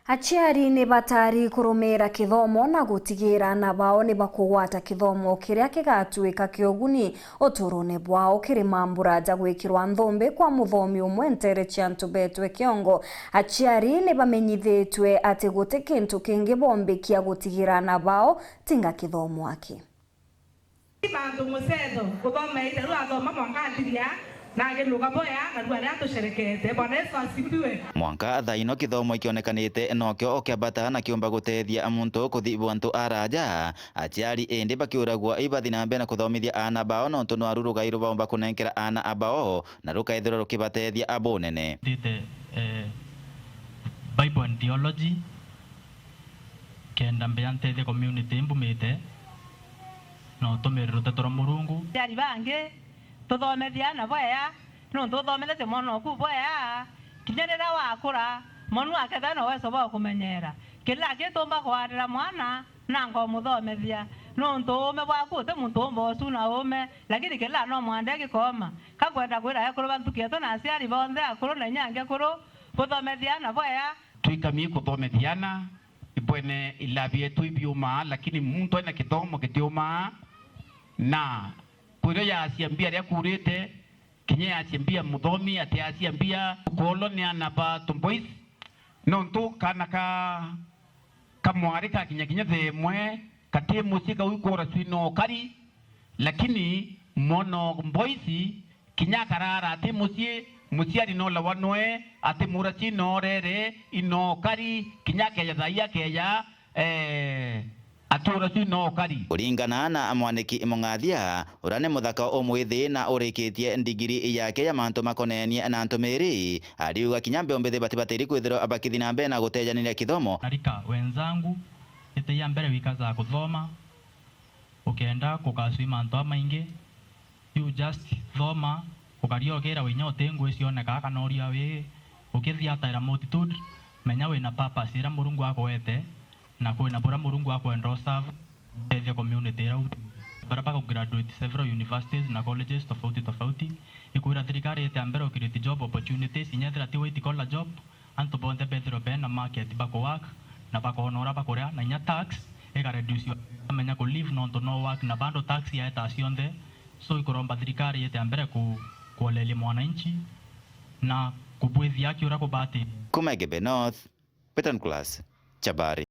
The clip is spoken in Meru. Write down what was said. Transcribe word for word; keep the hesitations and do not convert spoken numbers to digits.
Aciari ni batari kurumiira kithomo na gutigiira aana bao ni bakugwata kithomo kiria kigatuika kia uguni utuurone bwao. Kiri mambura ja gwikirwa nthumbi kwa muthomi umwe nteere cia antu beetwe kiongo, aciari ni bamenyithitue ati guti kintu kingi boombikia gutigiira aana bao tinga kithomo aki. Mantu mucetho, kuthomeite, riu athoma mwanka athiria, na akinuka boya, na riu aria atucerekete. Bwana Yesu asifiwe. Mwanka thaa ino kithomo ikionekanite nokio kiambata na kiumba guteethia muntu kuthi bwantu araja. Aciari indi bakiuragua ibathi na mbere na kuthomithia aana bao, nontu nwaru rugai rubaumba kunenkera aana abao, na rukaithirwa rukibateethia abunene. Ndite, eh, Bible and Theology, kenda mbea nteethie community imbumite na utumire ruteto rwa Murungu. Aciari bangi, tuthomethie aana bwea, nontu uthomethetie mwana oku bwea, kinya riria wakura, mwana akethira na uwezo bwa kumenyera. Kila kitu umba kwarira mwana, na nkomuthomethia, nontu uume bwaku uti muntu umba ucuna uume, lakini kila no mwande gikoma. Ka nkwenda kwira ekuru ba nthuki yetu na aciari bonthe akuru na inya angi akuru, kuthomethia aana bwea. Twikami kuthomethia aana, ibwene ilabi yetu ibiumaa, lakini muntu ena kithomo kitiumaa, na kwirio yaacia mbia riria kuurite, kinya yaacia mbia muthomi atiacia mbia. Tukoolwa ni aana ba tumboys, nontu kaana ka, ka mwari kakinya kinya thaa imwe, kati mucii kau ikwora cui no kari, lakini mwana o mboisi kinya akarara ati mucii, muciari no lawa noe ati mura cii no rere, ino kari, kinya akeja thaa ii akeja, eh, atura cui no kari. Kuringana na mwaniki Mung'athia, uria ni muthaka umwithi na urikitie ndigiri yake ya mantu makonenie na ntumiri, ariuga kinya mbeu mbithi batibatairi kwithirwa bakithi na mbere na gutejaniria kithomo. Narika wenzangu, iti ya mbere wikaza kuthoma, ukenda kukasui mantu amaingi, you just thoma, ukaria ukira winya uti ngui cionekaa kana uria wi ukithiataira multitude, menya wina purpose iria Murungu akuete, na kwina buria Murungu akwenda userve, uteethia community iria u-, baria bakugraduate several universities na colleges tofauti tofauti, ikwira thirikari ite mbere u create job opportunities, inya ethira ti white collar job, antu bonthe bethirwe bena market bakuwork na bakoona uria bakuria, na inya tax ikareduciwa, bamenya kulive nontu no work na bado tax yaetaa cionthe. So ikuromba thirikari yite mbere ku-, kuoleria mwananchi na kubwithia aki uria kubati. Kuma Igembe North, Peter Nicholas Chabari.